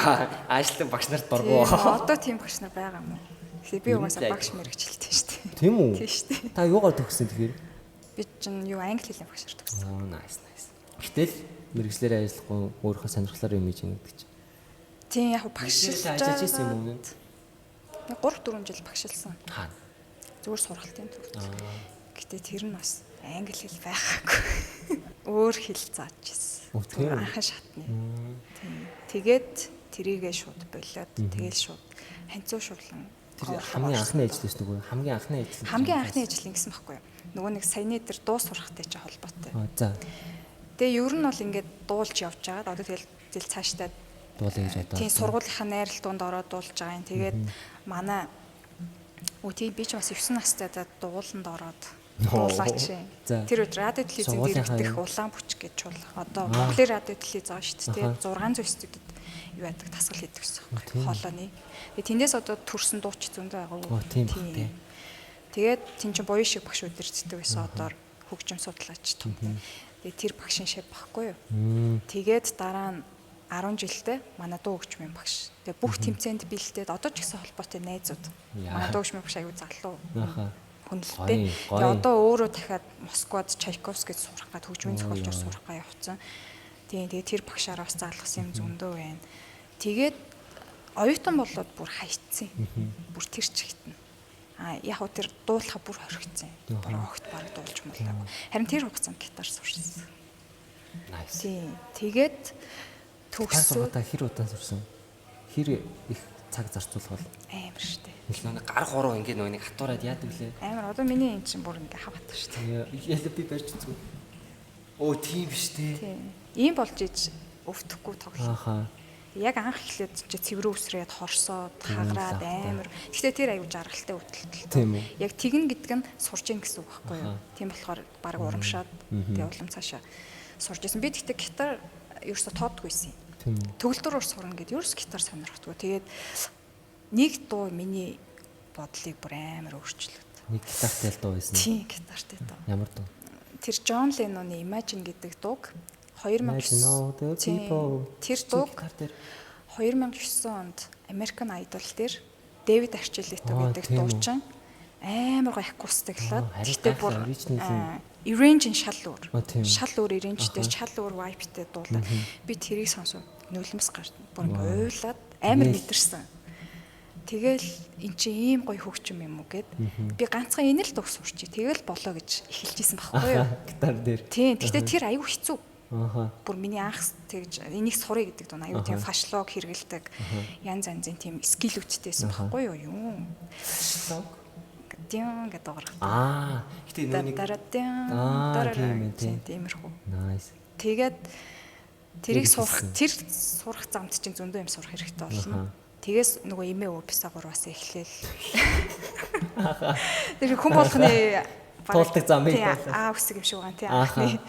аашлан багш нарт дургу. Одоо тийм багш нар байгаа юм уу? Тэгэхээр би угаасаа багш мэрэгчлээ шүү дээ. Тийм үү? Тийм шүү дээ. Та юугаар төгссөн тэгэхээр? Би чинь юу англи хэлний багшаар төгссөн. Оо nice nice. Гэтэл мэрэгчлэрээ ажиллахгүй өөрийнхөө сонирхлоор юм хийж байгаа гэдэг чинь. Тийм яг багшилж ажиллаж байсан юм уу? Нэг 3-4 жил багшилсан. Хаана? Зүгээр сургалтын төвд. Гэтэ тэр нь бас англи хэл байгаагүй. Өөр хэл зааж ирсэн. Зүгээр анхан шатны. Тийм. Тэгээд тэрийгээ шууд болиод тэгэл шууд ханцуу шулан. Тэр хамгийн анхны ажил байсан үгүй хамгийн анхны ажил. Хамгийн анхны ажил ингэсэн байхгүй юу? Нөгөө нэг саяны тэр дуу сурахтай чи холбоотой. За. Тэгээ ер нь бол ингээд дуулж явж байгаад одоо тэгэл Тэгэл цаашдаа дуулаа гэж бодоо. Тийм сургуулийнхаа найрал дунд ороод дуулж байгаа юм. Тэгээд манай тийм би ч бас 9 настай дууланд ороод дуулаач. Тэр үед радио телевизэнд дэрэгдэх улаан бүч гэж чуулга. Одоо Монголын радио телевиз байгаа шүү дээ. 600 студид юу яадаг тасгал хийдэг гэсэн юм. Хоолойны. Тэгээ тэндээс одоо төрсэн дууч зөндөө байгаа. Тийм тийм. Тэгээд тэн чинь буян шиг багш үдирддэг байсан одоор хөгжим судлаач том. Тэгээ тэр багшийн шеф багхгүй юу. Тэгээд дараа нь 10 жилдээ манай дуу хөгжмийн багш. Тэгээ бүх тэмцээнд бэлдээд одоо ч гэсэн холбоотой найзууд. Манай дуу хөгжмийн багш аюу залуу. Хүнлэлтэй. Тэгээ одоо өөрөө дахиад Москвад Чайковскид сурах гад хөгжмийн зохиолчор сурах га явцсан. Тийм тэгээ тэр багшаараа бас заалгасан юм зөндөө байна. Тэгээд оюутан болоод бүр хайцсан. Бүр тэр чигт нь. А яг уу тэр дуулахаа бүр хоригдсон. Бүр огт бараг дуулж муулаагүй. Харин тэр хугацаанд гитар сурсан. Nice. Тийм. Тэгээд төгсөө хэр удаан сурсан? Хэр их цаг зарцуулах бол? Амар штэ. Нэг гар хуруу ингээ нөгөө нэг хатуураад яадаг лээ. Амар одоо миний эн чинь бүр ингээ хаваатар штэ. Ялээ би барьж үзгүй. Оо тийм биш те. Тийм. Ийм болж иж өвдөхгүй тоглоо. Ахаа. Яг анх эхлээд чи цэврүү үсрээд хорсоод хаграад амар. Гэхдээ тэр аюу жаргалтай хөдөлтөл. Яг тэгнэ гэдэг нь сурж ийн гэсэн үг байхгүй юу? Тийм болохоор баг урамшаад тэгээ улам цаашаа сурж исэн. Би тэгтээ гитар ерөөсө тоодгүй байсан юм. Төгөлдрөөр сурна гэд ерөөс гитар сонирхдаггүй. Тэгээд нэг дуу миний бодлыг бүр амар өөрчлөлт. Нэг гитартай л дуу байсан. Тийм, гитартай дуу. Ямар дуу? Тэр Джон Ленноны Imagine гэдэг дууг 2009 тэр дууг 2009 онд American Idol дээр Дэвид Арчилето гэдэг дуучин амар гоё акустиклаад. Гэхдээ бүр arrange нь шал өөр. Шал өөр arrangeтэй, шал өөр vibe-тэй дуулаа. Би тэрийг сонсоод нулимс гарт бүр ингээ уйлаад амар мэдэрсэн. Тэгэл эн чинь ийм гоё хөгжим юм уу гэд би ганцхан энэ л дуу сурчий. Тэгэл болоо гэж эхэлж исэн байхгүй юу? Гитар дээр. Тийм. Гэхдээ тэр аюу хэцүү. Бүр миний анх тэгж энийг сурыг гэдэг дуу аюу тийм фашлог хэрэгэлдэг. Янз янзын тийм скиллүүдтэй байсан байхгүй юу? Юу? Фашлог? Дэн гэдэг дуурах. Аа. Гэтэ нөгөө нэг дараа тийм тиймэрхүү. Nice. Тэгээд тэрийг сурах тэр сурах замд чинь зөндөө юм сурах хэрэгтэй болно. Тэгээс нөгөө эмээ өө Писагораас эхлээл. Тэр хүн болгоны туулдаг замыг аа үсэг юм шиг байгаа тий анхны.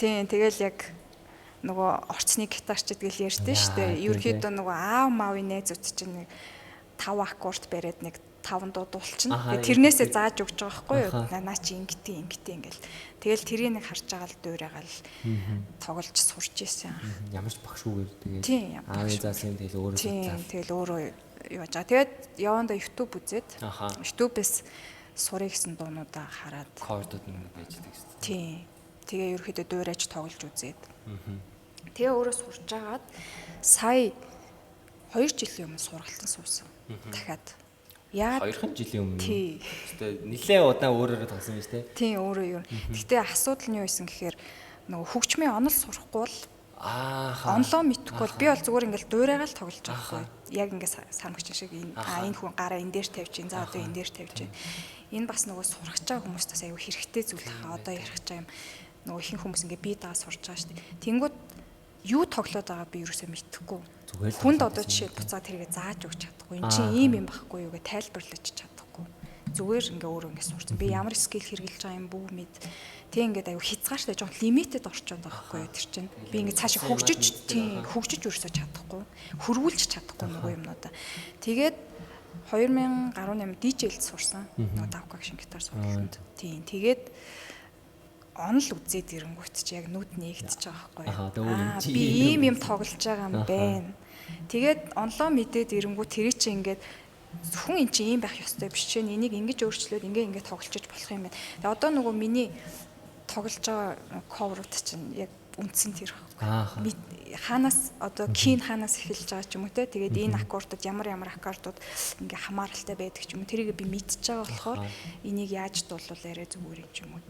Тийм тэгэл яг нөгөө орцны гитарчд гэл ярьдэн штэ. Ерөнхийдөө нөгөө аав маавын найзууд чинь нэг 5 аккорд бариад нэг 5 дуу дуулчихна. Тэгээ тэрнээсээ зааж өгч байгаа байхгүй юу? Наа чи ингэтий ингэтий ингээл. Тэгэл тэрийг нэг харж байгаа л дуурайгаал тоглож сурч ийсэн. Ямар ч багшгүйгээр тэгээд аавын заасан юм тэгэл өөрөө судлаа. Тэгэл өөрөө юу яаж байгаа. Тэгээд явандаа YouTube үзээд YouTube-ээс сурыг гэсэн дуунуудаа хараад кодууд нэг байж байгаа гэсэн. Тийм. Тэгээ ерөөхдөө дуурайж тоглож үзээд. Тэгээ өөрөө сурч агаад сая 2 жилийн өмнө сургалтанд суусан. Дахиад яагаад 2 жилийн өмнө. Гэтэ нэлээ удаан өөрөөрөө тоглосон юм шүү дээ. Тийм өөрөө юу. Гэтэ асуудал нь юу байсан гэхээр нөгөө хөгжмийн онол сурахгүй бол онлоо мэдэхгүй бол би бол зүгээр ингээл дуурайгаал тоглож байгаа байхгүй. Яг ингээ сармагч шиг энэ энэ хүн гараа энэ дээр тавьж ин за одоо энэ дээр тавьж ин. Энэ бас нөгөө сурах чаа хүмүүст бас аюу хэрэгтэй зүйл хаа. Одоо ярих чаа юм нөгөө ихэнх хүмүүс ингээ бие дагаа сурч байгаа шүү дээ. Тэнгүүд юу тоглоод байгаа би юусоо мэдэхгүй. Хүнд одоо жишээ буцаа тэргээ зааж өгч чадахгүй. Энд чинь ийм юм байхгүй юу гэж тайлбарлаж чадахгүй. Зүгээр ингээ өөрөө ингээ сурцсан. Би ямар скил хэрэглэж байгаа юм бүү мэд. Тэг ингээд аюу хязгаартай жоон лимитэд орчод байгаа байхгүй юу тэр чинь. Би ингээ цаашаа хөгжиж тийм хөгжиж өрсөж чадахгүй. Хөрвүүлж чадахгүй нөгөө юмнуудаа. Тэгээд 2018 DJ-лд сурсан. Нөгөө давкаг шин гитар сургалтанд. Тийм тэгээд онол үзээд ирэнгүүт чи яг нүд нээгдэж байгаа байхгүй юу? Би ийм юм тоглож байгаа юм байна. Тэгээд онлоо мэдээд ирэнгүүт тэр чи ингээд зөвхөн эн чи ийм байх ёстой биш чинь энийг ингэж өөрчлөөд ингээ ингээ тоглолчиж болох юм байна. Тэгээд одоо нөгөө миний тоглож байгаа cover-ууд чинь яг үндсэн тэр байхгүй. Хаанаас одоо кин хаанаас эхэлж байгаа ч юм уу те. Тэгээд энэ аккордууд ямар ямар аккордууд ингээ хамааралтай байдаг ч юм уу. Тэрийг би мэдчихэж байгаа болохоор энийг яаж дуулвал арай зүгээр юм ч юм уу.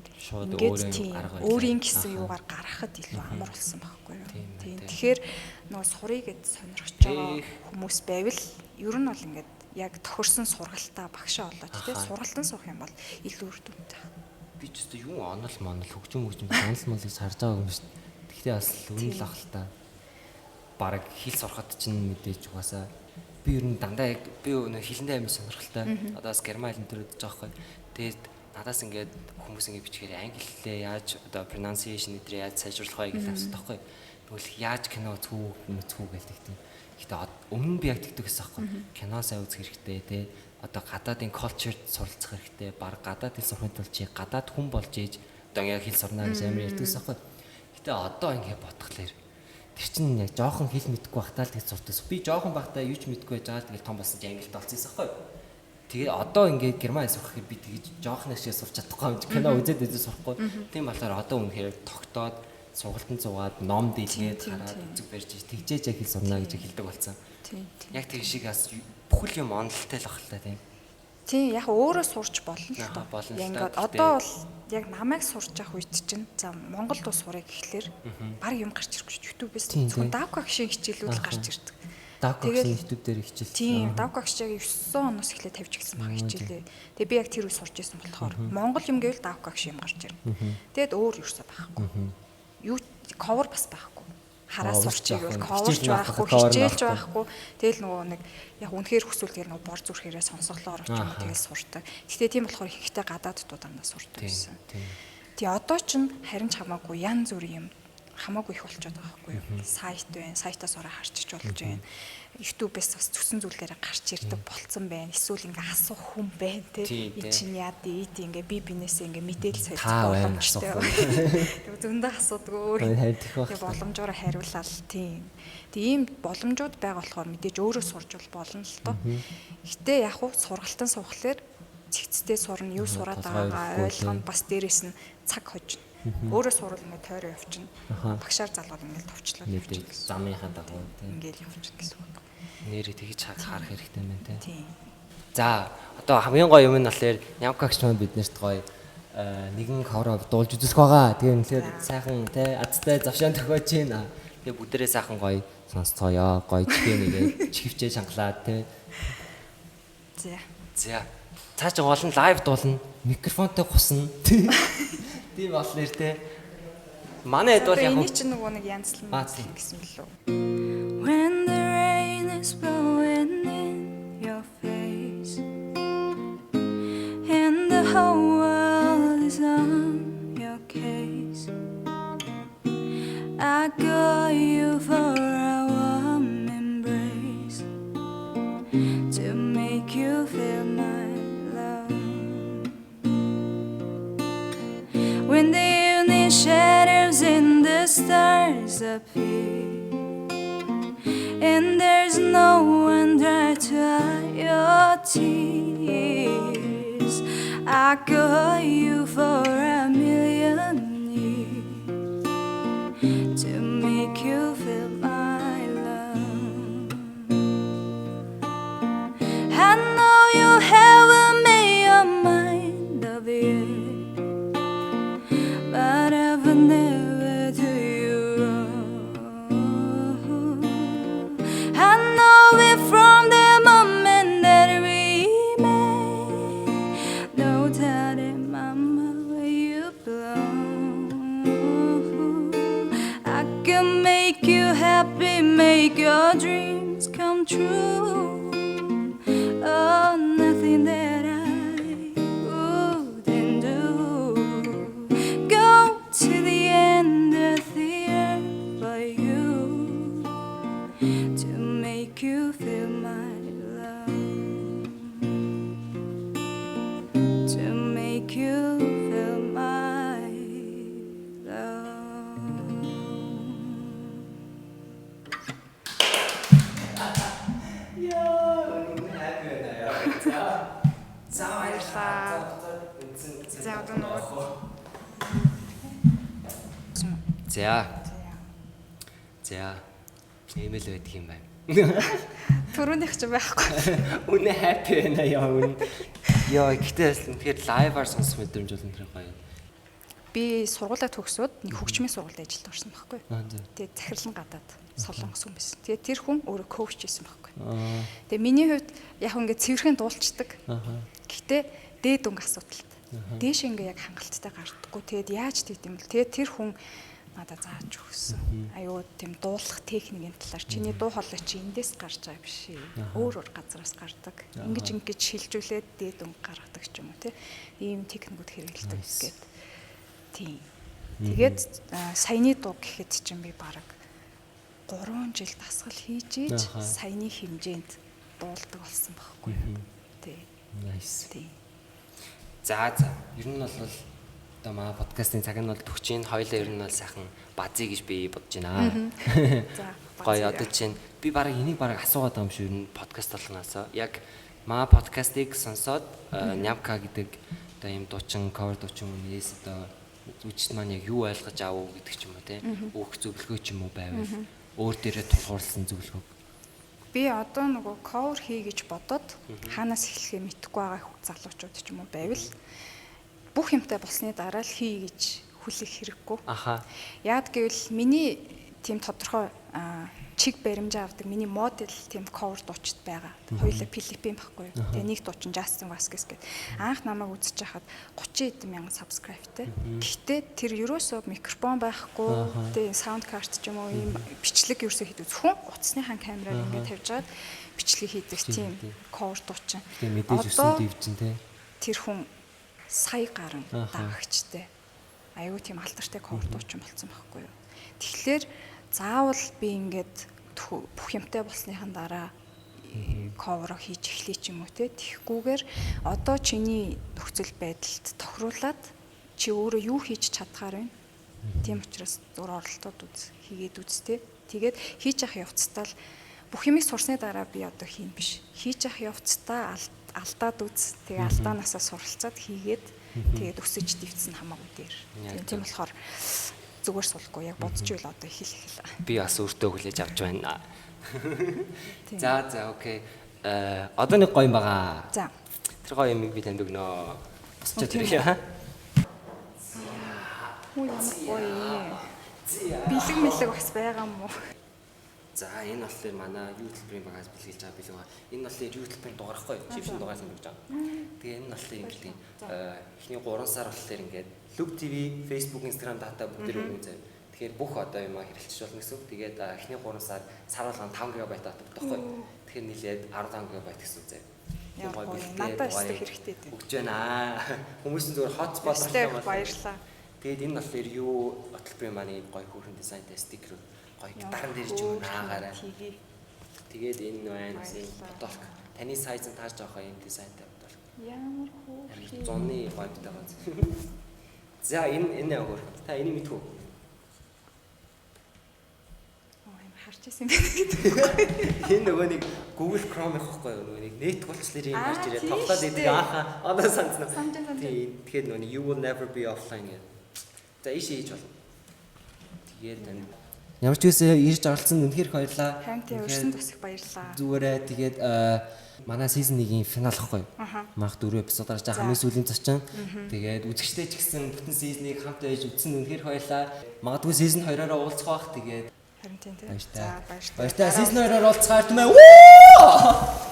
Ингээд тийм өөрийн гэсэн юугаар гаргахад илүү амар болсон байхгүй юу. Тийм. Тэгэхээр нөгөө сурыг гэд сонирхож байгаа хүмүүс байвал ер нь бол ингээд яг тохирсон сургалтаа багшаа олоод те сургалтан суух юм бол илүү үр дүнтэй. Би ч өстө юу онол монол хөгжим онол монолыг харж байгаа юм шүү. Гэхдээ бас л үнэн л ах л та. Бараг хэл сурахад чинь мэдээж угаасаа би ер нь дандаа яг би өнөө хэлэндээ амар сонирхолтой. Одоо бас герман хэлэн дээр үзэж байгаа байхгүй. Тэгээд надаас ингээд хүмүүс ингээд бичгээр англи хэлээ яаж одоо pronunciation эдрээ яаж сайжруулах вэ гэж асуудаг байхгүй. Тэгвэл яаж кино үзэх үү, мэдэх үү гэлдэг тийм. Гэтэ өмнө нь би яг тэгдэг гэсэн байхгүй. Кино сайн үзэх хэрэгтэй те. Одоо гадаадын culture суралцах хэрэгтэй. Бараг гадаад хэл сурахын тулд чи гадаад хүн болж ээж одоо яг хэл сурна гэж амар ярьдаг гэсэн байхгүй. Гэтэ одоо ингээд бодглохлоор тэр чинь яг жоохон хэл мэдэхгүй байхдаа л тэгж сурдаг. Би жоохон байхдаа юу ч мэдэхгүй байж байгаа л тэгэл том болсон чи англид олсон юм байхгүй. Тэгээ одоо ингээд герман хэл сурах гэхээр би тэгж жоохон шиг сурч чадахгүй юм чи кино үзээд үзээд сурахгүй. Тийм болохоор одоо үнэхээр тогтоод сургалтанд суугаад ном дийлгээд хараад үзэг барьж тэгжээж яг хэл сурна гэж хэлдэг болсон. Тийм. Яг тэр шиг бас бүхэл юм онолтой л баг л та тийм. Тийм яг өөрөө сурч болно л доо. Болно л доо. Ингээд одоо бол яг намайг сурч явах үед чинь за Монгол улс сурыг гэхлээр баг юм гарч ирэхгүй шүү. YouTube-ээс зөвхөн Давка гişийн хичээлүүд л гарч ирдэг. Давка гişийн YouTube дээр хичээл. Тийм, Давка гişийг 9 оноос эхлээ тавьж гисэн баг хичээлээ. Тэгээ би яг тэр үе сурч исэн болохоор Монгол юм гэвэл Давка гişийн юм гарч ирнэ. Тэгээд өөр юусаа байхгүй. Юу cover бас байхгүй. Хараа сурчиг бол cover-ч байхгүй, хичээлч байхгүй. Тэгэл нөгөө нэг яг үнэхээр хүсвэл тэгэл нөгөө бор зүрхээрээ сонсголоор ч юм уу тэгэл сурдаг. Гэтэ тийм болохоор ихэнхдээ гадааддууд дандаа сурдаг байсан. Тий одоо ч харин ч хамаагүй янз бүрийн юм хамаагүй их болчиход байгаа байхгүй юу. Сайт байна, сайтаас ороо харчиж болж байна. YouTube-ээс бас зүсэн зүйлээрээ гарч ирдэг болцсон байна. Эсвэл ингээ асуух хүн байна те. И чинь яа дий, и ингээ би бинээсээ ингээ мэдээлэл солилцох боломжтой. Тэг зөндөө асуудгүй. Тэг боломжоор хариулаад тийм. Тэг ийм боломжууд байгаа болохоор мэдээж өөрөө сурж бол болно л доо. Гэтэ яг уу сургалтан суухлаар цэгцтэй сурна, юу сураад байгаагаа ойлгоно, бас дээрэс нь цаг хожно. Өөрөө сурвал ингээ тойроо явчихна. Багшаар залгуул ингээ товчлоо явчихна. Замынхаа дагуу тийм. Ингээл явчихна гэсэн үг. Нэрээ тэгж харах хэрэгтэй байна те. Тийм. За одоо хамгийн гоё юм нь болохоор Нямка гч маань биднэрт гоё нэгэн хороо дуулж үзүүлэх байгаа. Тэгээ үнэхээр сайхан те азтай завшаан төхөөж байна. Тэгээ бүгдээрээ сайхан гоё сонсцгоё. Гоё чихээ нэгээ чихвчээ шангалаад те. За. За. Цаа чи гол нь live дуулна. Микрофонтой гусна. Тийм болохоор те. Манай хэд бол яг энэ чинь нөгөө нэг янзлан гэсэн мөлөө. When the rain is blowing in your face and the whole world is on your case, I got you for a warm embrace to make you feel my love. When the evening shadows and the stars appear and there's no one there to hide your tears, I call you for a million years to make you feel my love. I know you haven't made your mind up yet, but I've never do you wrong. I know it from the moment that we met. No doubt in my mind where you belong. I can make you happy, make your dreams come true. Oh, nothing that I wouldn't do. Go to the end of the earth for you to make you feel my love, to make you feel my love. За Баярлалаа. За одоо нөгөө За. За. Ийм л байдаг юм байна. Төрөөнийх ч байхгүй. Үнэ happy байна яа үнэ. Яа гэхдээ үнэхээр live-аар сонсох мэдрэмж бол үнэхээр гоё. Би сургуулаа төгсөөд нэг хөгжмийн сургуульд ажилд орсон байхгүй. Тэгээд захирлан гадаад солонгос хүн байсан. Тэгээд тэр хүн өөрөө коуч байсан байхгүй. Тэгээд миний хувьд яг ингээд цэвэрхэн дуулцдаг. Гэхдээ дээд өнгө асуудалтай. Дээш ингээ яг хангалттай гардаггүй. Тэгээд яаж тэгдэм бэл. Тэгээд тэр хүн надад зааж өгсөн. Аюу тийм дуулах техникийн талаар чиний дуу хоолой чи эндээс гарч байгаа биш ээ. Өөр өөр газараас гардаг. Ингэж ингэж шилжүүлээд дээд өнгө гаргадаг ч юм уу те. Ийм техникүүд хэрэглэдэг гээд. Тийм. Тэгээд саяны дуу гэхэд чинь би бараг 3 жил дасгал хийж иж саяны хэмжээнд дуулдаг болсон байхгүй юу. Тий. Nice. Тий. За за. Ер нь бол одоо манай подкастын цаг нь бол төгч чинь хоёлаа ер нь бол сайхан базъя гэж би бодож байна. За. Гоё одоо чинь би бараг энийг бараг асуугаад байгаа юм шиг ер нь подкаст болгоноосоо яг манай подкастыг сонсоод Нямка гэдэг одоо ийм дуучин, cover дуучин хүнээс одоо үжигт маань яг юу ойлгож аав уу гэдэг ч юм уу те. Өөх зөвлөгөө ч юм уу байвал өөр дээрээ тулгуурласан зөвлөгөө. Би одоо нөгөө cover хий гэж бодоод хаанаас эхлэхээ мэдэхгүй байгаа залуучууд ч юм уу байвал бүх юмтай болсны дараа л хий гэж хүлээх хэрэггүй. Аха. Яад гэвэл миний тийм тодорхой чиг баримжаа авдаг миний модель тийм cover дуучид байгаа. Хоёулаа Филиппин байхгүй юу. Тэгээ нэг дуучин Justin Vasquez гэдэг. Анх намайг үзэж хахад 30 хэдэн мянган subscribe-тэй. Гэхдээ тэр ерөөсөө микрофон байхгүй, тэгээ sound card ч юм уу ийм бичлэг ерөөсөө хийдэг. Зөвхөн утасныхаа камераар ингээд тавьж байгаад бичлэг хийдэг тийм cover дуучин. Тэгээ мэдээж өсөн дивжин те. Тэр хүн сая гарan дагагчтай. Аюу тийм алдартай cover дуучин болцсон байхгүй юу. Тэгэхээр заавал би ингээд бүх юмтай болсныхан дараа cover хийж эхлэе ч юм уу те. Тэгэхгүйгээр одоо чиний нөхцөл байдалд тохируулаад чи өөрөө юу хийж чадхаар байна. Тийм учраас зур оролдоод үз, хийгээд үз те. Тэгээд хийж явах явцдаа л бүх юмыг сурсны дараа би одоо хийн биш. Хийж явах явцдаа алдаад үз. Тэгээ алдаанаасаа суралцаад хийгээд тэгээд өсөж дэвтсэн хамаагүй дээр. Тийм болохоор зүгээр сулгүй яг бодож ивэл одоо эхэл эхэл. Би бас өөртөө хүлээж авч байна. За за окей. Одоо нэг гоё юм байгаа. За. Тэр гоё юмыг би танд өгнө. Босч ирээ. Үу ямар гоё. Бэлэг мэлэг бас байгаа юм уу? За энэ болохоор манай юу төлбөрийн багаас бэлгэлж байгаа бэлэг байгаа. Энэ болохоор юу төлбөрийн дугаар ахгүй юу? Чип шин дугаар санагдаж байгаа. Тэгээ энэ нь болохоор ингээд эхний 3 сар болохоор ингээд Look TV, Facebook, Instagram дата бүгд өгнө заяа. Тэгэхээр бүх одоо юм хэрэглэж болно гэсэн үг. Тэгээд эхний 3 сар сар болгон 5 ГБ дата өгдөг байхгүй юу? Тэгэхээр нийлээд 15 ГБ гэсэн үг заяа. Тийм гоё бэлгээ. Надад өстө хэрэгтэй дээ. Өгч байна. Хүмүүс нь зүгээр hotspot авах юм бол баярлаа. Тэгээд энэ болохоор юу хөтөлбөрийн маань ийм гоё хөөрхөн дизайнтай стикер гоё гитарн дээр ч юм наагаарай. Тэгээд энэ байна футболк. Таны сайз нь таарч байгаа юм дизайнтай футболк. Ямар хөөрхөн. Зуны гойтой байгаа. За энэ энэ хөөрхөн. Та энийг мэдэх үү? Оо юм харж ирсэн юм байна гэдэг. Энэ нөгөө нэг Google Chrome их байхгүй юу? Нөгөө нэг нет болчлоор юм гарч ирээ тоглоод идэг ааха. Одоо санацсан. Тийм. Тэгэхээр нөгөө you will never be offline гэдэг. За ийшээ хийж болно. Тэгээд тань ямар ч үсэн ирж оролцсон үнэхээр их баярлаа. Харин тийм өрсөн тус их баярлаа. Зүгээрээ тэгээд манай season 1-ийн финал ахгүй юу? Манайх 4 эпизод гарч байгаа хамгийн сүүлийн зочин. Тэгээд үзэгчтэй ч гэсэн бүтэн season-ыг хамт байж үзсэн үнэхээр их баярлаа. Магадгүй season 2-ороо уулзах бах. Тэгээд харин тийм тийм. За баярлалаа. Баярлалаа. Season 2-ороо уулзахаар түмээ.